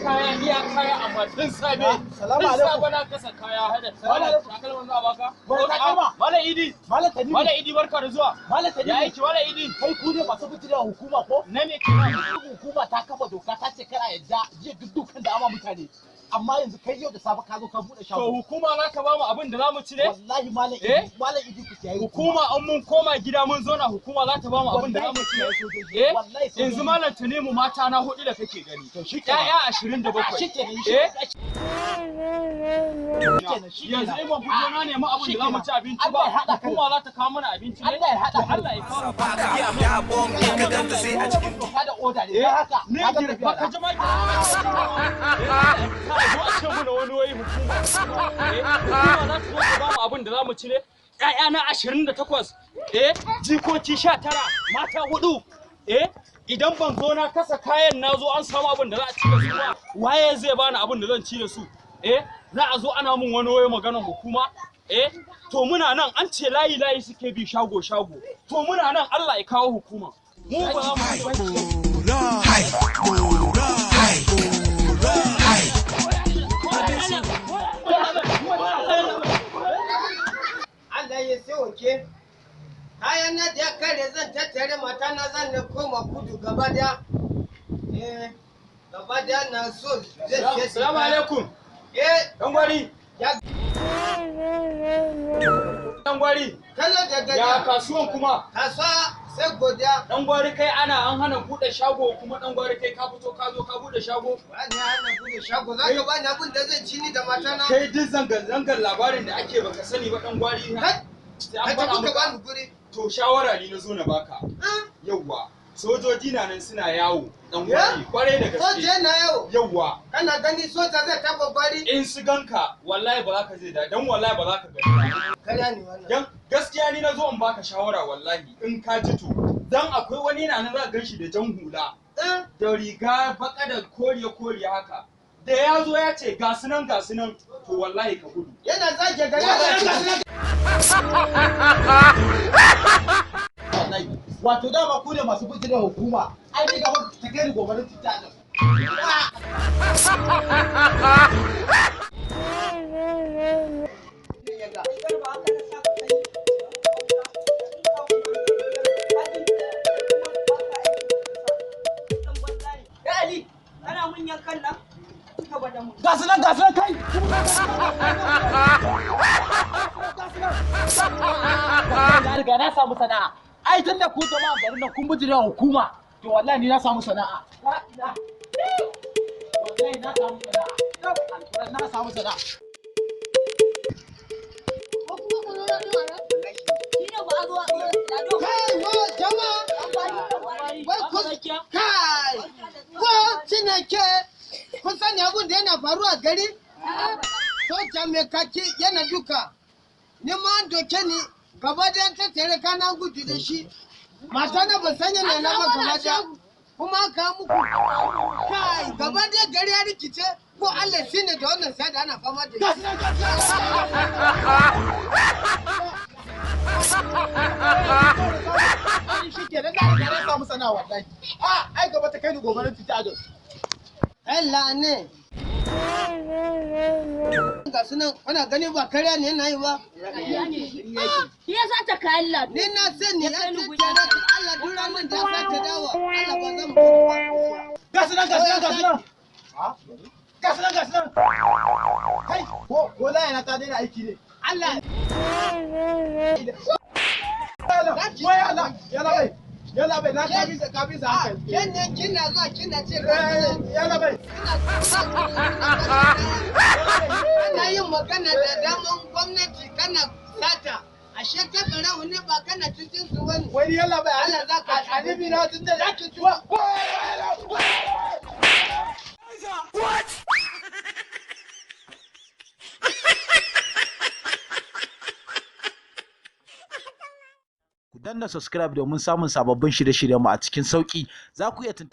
kaya iya kaya, amma tun safe. Salamu Tun alaikum. safe na kasa kaya. Salamu Malam, alaikum. takalman za a baka? Wani takalma? Malam Idi. Malam Tanimu. Malam Idi, barka da zuwa. Malam Tanimu. Ya aiki, Malam Idi? Kai, ku ne masu bijirewa hukuma ko? Na me kenan? Hukuma ta kafa doka ta ce kar a yadda. Jiya duk dukan da ama mutane. Amma yanzu kai yau da safe ka zo ka buɗe To shago. hukuma za ka ba mu abin da za mu ci ne? Wallahi Malam Eh? Idi, Malam Idi, ku kiyaye. Hukuma, an mun koma gida mun zauna, hukuma za ta ba mu abin da za mu ci ne? Eh? Wallahi sojoji. Yanzu Malam Tanimu, mata na hudu da kake gani. To shikenan. Ya'ya 27. Shikenan. Eh? Shikenan, shikenan. Yanzu in ban fito na nemi abin da za mu ci abinci ba, Allah ya haɗa ka. hukuma za ta kawo mana abinci ne? Allah ya haɗa To ka. Allah ya kawo. Ya bom in ka ganta sai a cikin Doka da oda ne. Eh? Don haka. Ne ka ga girma tafiya ka na. ji ma zo a ce mana wani wai hukuma. Eh, hukuma za ta zo ta ba mu abin da za mu ci ne? Ƴaƴa na 28, eh, jikoki 19, mata hudu. Eh, idan ban zo na kasa kayan na zo an samu abin da za a ci da su ba, waye zai bani abin da zan ci da su? Eh, za a zo ana mun wani wai maganar hukuma? Eh, to muna nan, an ce layi layi suke bi, shago shago. To muna nan, Allah ya kawo hukuma. Mu ba za mu Hai, hai, hai. Allah ya sauke. Kayan na da ya kare, zan tattare mata na, zan na koma kudu gaba daya. Eh, gaba daya na so zai ce. Salamu alaikum. Eh, Dan gwari. Ya Dan gwari. kallo da Ya gajiya. kasuwan kuma? Kasuwa sai godiya. Dan gwari, kai ana an hana buɗe shago, kuma dan gwari kai ka fito ka zo ka buɗe shago. Ba ni hana bude shago, za ka ba ni abin da zan ci ni da mata na. Kai, duk zangan zangan labarin da ake baka sani ba, dan gwari. Kai, Sai ka an faɗa tafi ka maka. ba ni guri. To shawara ni na zo na baka. Ah, Yawwa. Sojoji na nan suna yawo, dan Ya? gwari, kwarai da Soja gaske. yana yawo. Yawwa. Kana gani soja zai taɓa gwari? In su ganka wallahi ba za ka zai da dan wallahi ba za ka gani ba. Karya ne wannan. Dan gaskiya ni na zo in baka shawara, wallahi in ka ji to. Dan akwai wani na nan, za ka gan shi da jan hula. Eh, Da riga baka da koriya koriya haka, da ya zo ya ce ga su nan, ga su nan, to wallahi ka gudu. Yana zage gari. Wallahi. Wato dama ku ne masu bijirewa hukuma. Ai ni gaba ta kai ni gobe na tita nan. Ya Ali, ana mun yankan nan? Ka gwada mun. Ga su nan, ga su nan, kai. Wallahi na riga na samu sana'a. Ai tun da ku jama'a garin nan kun bijirewa hukuma, to wallahi ni na samu sana'a. Wallahi na samu sana'a. Alquran na samu sana'a. Ko kuma ka zo na ɗin a nan? Shi ne ba a zo a Lado. Kai, wa jama'a. Wai ku kai. Ko Chineke, kun sani abin da yana faruwa a gari? Soja mai kaki yana duka. Ni ma an doke ni, gaba da tattare kana gudu da shi. Mata na ban san yana na ba gaba da. Kuma aka muku kai, gaba da gari ya rikice, ko Allah shine da wannan sai da ana fama da shi. Ai shi kenan, na riga na samu sana'a wallahi. A ai gaba ta kai ni gobe na tita a Jos. Allah ne. Ga su nan, kuna gani ba karya ne yana yi ba. Shi ya sata kayan Lado. Ni na sani ya Ya kai ni guri. tattara Allah duk ranar da sake dawo Allah ba zan bari ba. Ga su nan, ga su nan, ga su nan. Ga su nan, ga su nan. Kai, ko laya na ta daina aiki ne. Allah. Wai Allah, yalla bai. Yalla bai, na ka bisa hankali. Kenan kina zuwa kina ce Eh, yalla bai. Kana yin magana da daman gwamnati kana sata. Ashe ka barawo ne, ba kana cikin su wani. Wai yalla bai. Allah za ka Alibi na tun da Za ki ci. Wa wa. Ku danna subscribe domin samun sababbin shirye-shiryenmu a cikin sauƙi. Za ku iya tuntuɓar